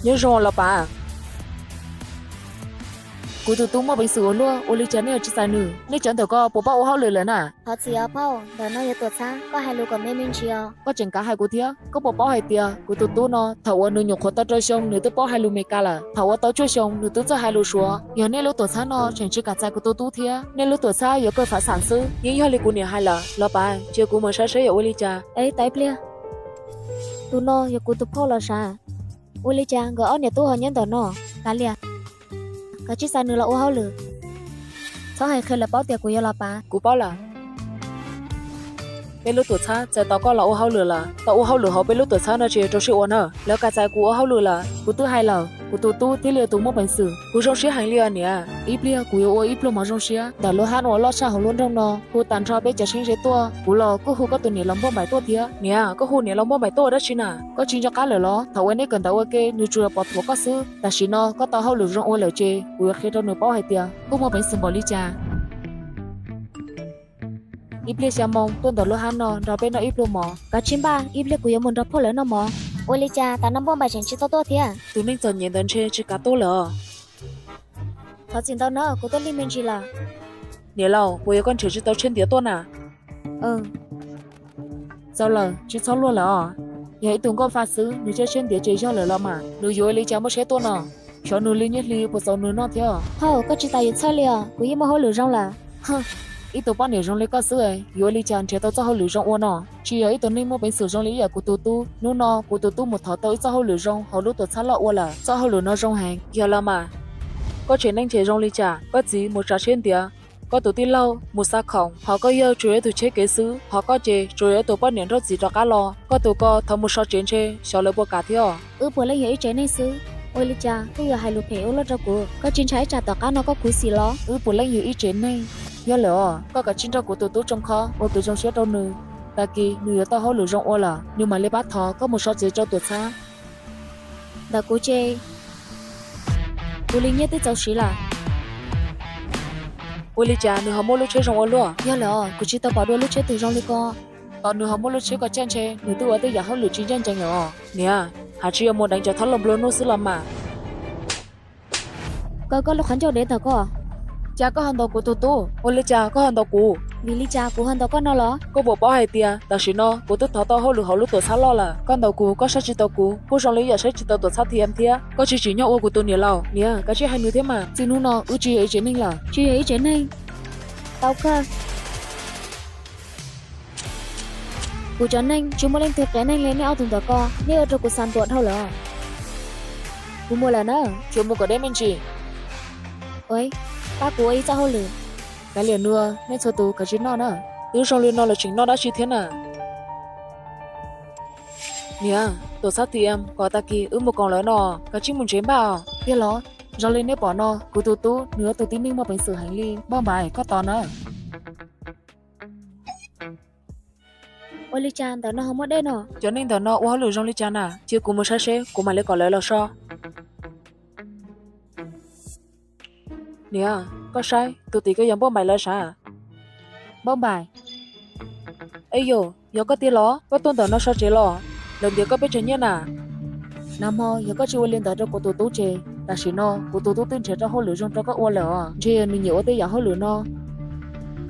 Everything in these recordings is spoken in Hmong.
Nyob zoo los pas. Kuv tus tub muaj peev xwm ua luaj, ua li cas nej yuav tsis txais nws? Nej cov ntawm ko puas paub ua hauj lwm lawm na? Thov txim os phauj, ntawm no yog tuam txhab, koj hais lus kom me me ntsis os. Koj tseem kav hais kuv thiab? Koj puas paub hais tias kuv tus tub no thaum uas nws nyuam qhuav tau rau xyoo nws twb paub hais lus Meskas lawm, thaum uas tau cuaj xyoo nws twb txawj hais lus Suav. Yog nej lub tuam txhab no tseem tsis kam txais kuv tus tub thiab, nej lub tuam txhab yuav kawg fav xam xwb. Yeej yog li kuv niam hais lawm, los pas cia kuv mus saib seb yuav ua li cas. Eb, tos ib pliag, tus no yog kuv tus phauj los sav? Ua li cas nkawd ob niam tub ho nyob ntawm no? Kav liam, kav tsij xa nws los ua hauj lwm. Txhob hais qhia lawv paub tias kuv yog los pas. Kuv paub lawm. Peb lub tuam txhab txais tos koj los ua hauj lwm lawm, tau ua hauj lwm hauv peb lub tuam txhab no ces rau siab ua na. Lawv kam txais kuv ua hauj lwm lawm. Kuv twb hais lawm, kuv tus tub thiaj li yog tus muaj peev xwm. Kuv zoo siab heev li os niam. Ib pliag kuv yuav ua ib pluag mov zoo siab ntawm lub hab uas loj tshaj hauv lub nroog no, hu tag nrho peb cov tsheb ze tuaj. Kuv los koj hu koj tus niam laus Npauj Npaim tuaj thiab. Niam, koj hu niam laus Npauj Npaim tuaj ua dab tsi na? Koj tsis nco qab lawm los? Thaum uas nej kawm ntawv ua ke nws tsuas yog pom thuam koj xwb. Tam sim no koj tau hauj lwm zoo ua lawm ces kuv yuav qhia rau nws paub hais tias koj muaj peev xwm npaum li cas. Ib pliag xya moo tuaj ntawm lub hab no nrog peb noj ib pluag mov. Kav tsij npaj, ib pliag kuv yuav mus nrog phauj lawv noj mov. Ua li cas tas no Npauj Npaim tseem tsis tau tuaj thiab? Tus neeg txom nyem ntawd ntshe tsis kam tuaj lawm os. Thov txim ntau na, kuv tuaj lig me ntsis lawm. Niam laus, puas yog koj nrhiav tsis tau tsheb ntiav tuaj na? Txaus lawm, tsis txhob luag lawm os. Yog ib tug nkauj fa xwb, nws tsheb tsheb ntiav ces yog lawm los mas. Nws yuav ua li cas muaj tsheb tuaj no? Xyov nws li nyiaj hli puas txaus nws noj thiab. Phauj, koj tsis tas yuav txhawj li os, kuv yeej muaj hauj lwm zoo lawm. Ib tug poj niam zoo li koj xwb, yuav ua li cas nrhiav tau txoj hauj lwm zoo ua no? Tsis yog ib tug neeg muaj peev xwm zoo li ib yam kuv tus tub. Hnub no kuv tus tub mus thov tau ib txoj hauj lwm zoo hauv lub tuam txhab loj ua lawm. Txoj hauj lwm no zoo heev. Yog los mas. Koj tsev neeg nrhiav zoo li cas? Koj txiv mus tsav tsheb ntiav, koj tus tij laug mus xa khoom, ho koj yawg tsuas yog ib tug tsheb kev xwb, ho koj ces tsuas yog ib tug poj niam nrauj txiv rov qab los. Koj tus ko thov mus so tsev ntshe xyov lawv puas kam thiab os. Wb puav leej yog ib tsev neeg xwb, ua li cas koj yuav hais lus phem ua luaj rau kuv? Koj tsis ntshai ib tsam tom qab no koj khuv xim los? Wb puav leej yog ib tsev neeg. Yog lawm os, koj kav tsij nrog kuv tus tub tsoo khob ua kev zoo siab rau nws. Tag kis nws yuav tau hauj lwm zoo ua lawm, nws mam li pab thov koj mus so tsev rau tuam txhab. Ntawm kuv ces kuv li nyiaj twb txaus siv lawm. Ua li cas nws ho muaj lub tsheb zoo ua luaj? Yog lawm os, kuv tsis tau pom dua lub tsheb twg zoo li ko. Tos nws ho muaj lub tsheb ko tsaj ntshe nws twb ua tej yam hauj lwm tsis ncaj ncees lawm os. Niam, has tsis yog mus deev cov thab los nplua nuj xwb los mas. Kaw koj lub qhov ncauj dev ntawm koj. Cas koj ho ntaus kuv tus tub? Ua li cas koj ho ntaus kuv? Vim li cas kuv ho ntaus koj no los? Koj puas paub hais tias tam sim no kuv twb thov tau hauj lwm hauv lub tuam txhab loj lawm? Koj ntaus kuv, koj saib tsis taus kuv kuj zoo li ib yam saib tsis taus tuam txhab T M thiab. Koj tsis tsim nyog ua kuv tus niam laus. Niam, kav tsij hais nws thiab mas. Txij hnub no wb tsis yog ib tsev neeg lawm. Tsis yog ib tsev neeg? Tau kawg. Kuv cov neeg tsis muaj leej twg qias neeg li nej ob tug ntawm ko, nej ua rau kuv xav ntuas dhau lawm. Kuv mus lawm na. Tsuas mus kom deb me ntsis. Pab kuv ua ib txoj hauj lwm. Kav liam nws, nej txhua tus kav tsij noj na. Twb zoo li no los tseem noj dab tsi thiab na? Niam, tuam txhab T M kom tag kis wb mus koom lawv no, kav tsij mus ntsev npaj os. Tiag los? Zoo li nej pom no, kuv tus tub nws yog tus tib neeg muaj peev xwm heev li. Npauj Npaim, koj tos na. Ua li cas ntawm no ho muaj dej no? Cov neeg ntawm no ua hauj lwm zoo li cas na? Cia kuv mus saib seb kuv mam li kom lawv los so. Niam, koj saib, tus tim ko yog Npauj Npaim lawv sav. Npauj Npaim. Ej yauj, yog koj tiag los? Koj tuaj ntawm no so tsev los? Lawv ntiav koj pes tsawg nyiaj na? Nag hmo yog koj tsis ua li ntawd rau kuv tus tub ces tam sim no kuv tus tub twb nrhiav tau hauj lwm zoo rau koj ua lawm os. Ntshe yog nws nyiam ua tej yam hauj lwm no.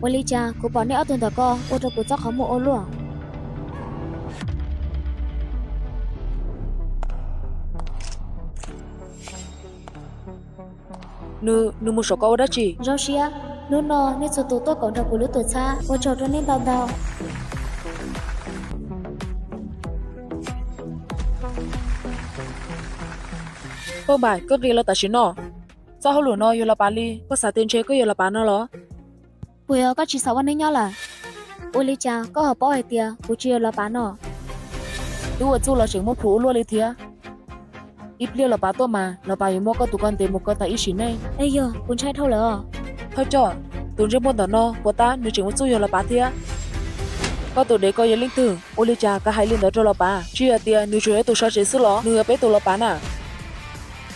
Ua li cas kuv pom nej ob tug ntawm ko ua rau kuv txoj qhov muag ua luaj? Nws, nws mus saum ko ua dab tsi? Zoo siab, hnub no nej txhua tus tuaj koom nrog kuv lub tuam txhab, ua tsaug rau nej ntau ntau. Npauj Npaim, koj nqis los tam sim no. Txoj hauj lwm no yog los pav li, koj xav tias ntshe koj yog los pav no los? Puas yog koj tsis xav ua neej nyob lawm? Ua li cas koj ho paub hais tias kuv tsis yog los pav no? Twb ua txuj los tseem muaj plhus ua luaj li thiab. Ib pliag los pav tuaj mas los pav yuav muab koj tus ko ntes mus kaw tas ib sim neej. Ej yog, kuv ntshai dhau lawm os. Thawj coj, tus ntsej muag ntawm no puas tab nws tseem ua txuj yog los pav thiab? Koj tus dev ko yog leej twg? Ua li cas kav hais li ntawd rau los pav? Tsis yog tias nws tsuas yog ib tus so tsev xwb los? Nws yog peb tus los pav na.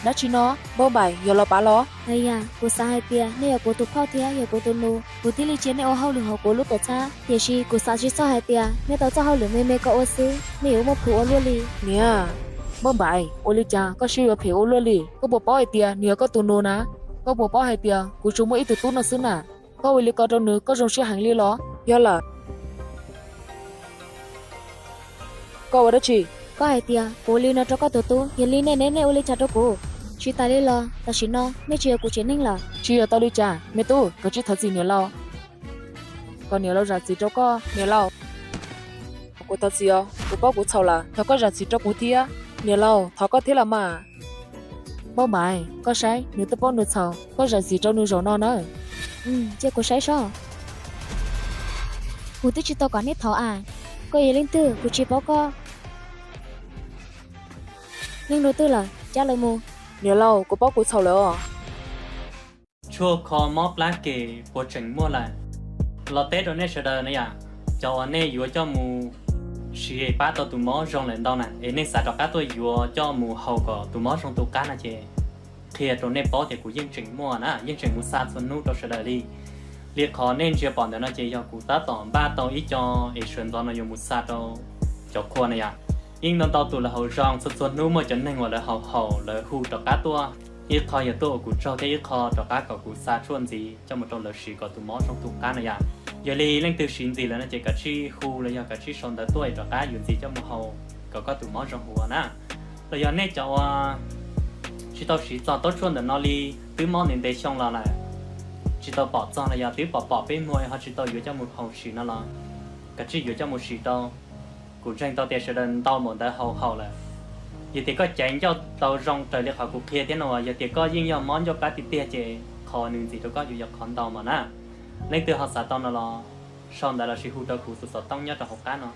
Dab tsi no? Npauj Npaim yog los pav los? Aya, kuv xav hais tias nej yog kuv tus phauj thiab yog kuv tus nus, kuv thiaj li cia nej ua hauj lwm hauv kuv lub tuam txhab. Tiam sis kuv xav tsis txog hais tias nej tau txoj hauj lwm me me ko ua xwb, nej yuav muaj plhus ua luaj li. Niam, Npauj Npaim, ua li cas koj siab yuav phem ua luaj li? Koj puas paub hais tias nws yog koj tus nus na? Koj puas paub hais tias kuv tsuas muaj ib tug tub no xwb na? Koj ua li ko rau nws koj zoo siab heev li los? Yog lawm. Koj ua dab tsi? Koj hais tias kuv ua li no rau koj tus tub, yog li nej neb nej ua li cas rau kuv? Tsis tas li los tam sim no nej tsis yog kuv tsev neeg lawm. Tsis yog tau li cas, me tub, koj tsis thov txim niam laus. Kom niam laus zam txim rau koj, niam laus. Kuv thov txim os, kuv paub kuv txhaum lawm, thov koj zam txim rau kuv thiab, niam laus, thov koj thiab los mas. Npauj Npaim, koj saib, nws twb paub nws txhaum, koj zam txim rau nws zaum no nawb. Cia kuv saib sob. Kuv twb tsis tau kom neb thov as. Koj yog leej twg kuv tsis paub koj. Leej nrog twg lawm, cab lawv mus. Niam laus, kuv paub kuv txhaum lawm os. Tshuaj kho mob plab kem puas tseem muaj lawm? Los teb rau nej sawv daws na yom, cov uas nej yuav coj mus siv pab tau tus mob zoo lawm ntau na, es nej xav rov qab tuaj yuav coj mus haus kom tus mob zoo tu qab no ces qhia rau nej paub tias kuv yeej tseem muaj na, yeej tseem mus xa txhua hnub rau sawv daws li. Li qhov nej ntsia pom ntawm no ces yog kuv tab tom npaj tau ib co es sawv ntxov no yuav mus xa rau cov qhua na yom. Yeej ntau ntau tus lawv haus zoo, txhua txhua hnub muaj cov neeg uas lawv haus haus lawv hu rov qab tuaj, ib qho yog tuaj ua kuv tsaug thiab ib qho rov qab kom kuv xa tshuaj ntxiv coj mus rau lawv siv kom tus mob zoo tu qab na yom. Yog li leej twg siv ntxiv lawm no ces kav tsij hu los yog kav tsij sau ntawv tuaj es rov qab yuav ntxiv coj mus haus kom koj tus mob zoo huv na. Los yog nej cov uas tsis tau siv txog taub tshuaj ntawm no li, twb mob ntev ntev xyoo los lawm, tsis tau pom txog los yog twb pom pom peb muag ho tsis tau yuav coj mus haus siv no los kav tsij yuav coj mus siv rau. Kuv ntseeg tau tias sawv daws ntau npaum ntawd haus haus lawm. Yog tias koj caiv ncauj tau zoo raws li qhov kuv qhia thiab no, yog tias koj yeej yog mob ncauj plab tiag tiag ces qhov nws ntxiv rau koj yuav yog qhov ntau mas na. Leej twg ho xav tau no los sau ntawv lossis hu rau kuv tus xov tooj nyob rau hauv qab no.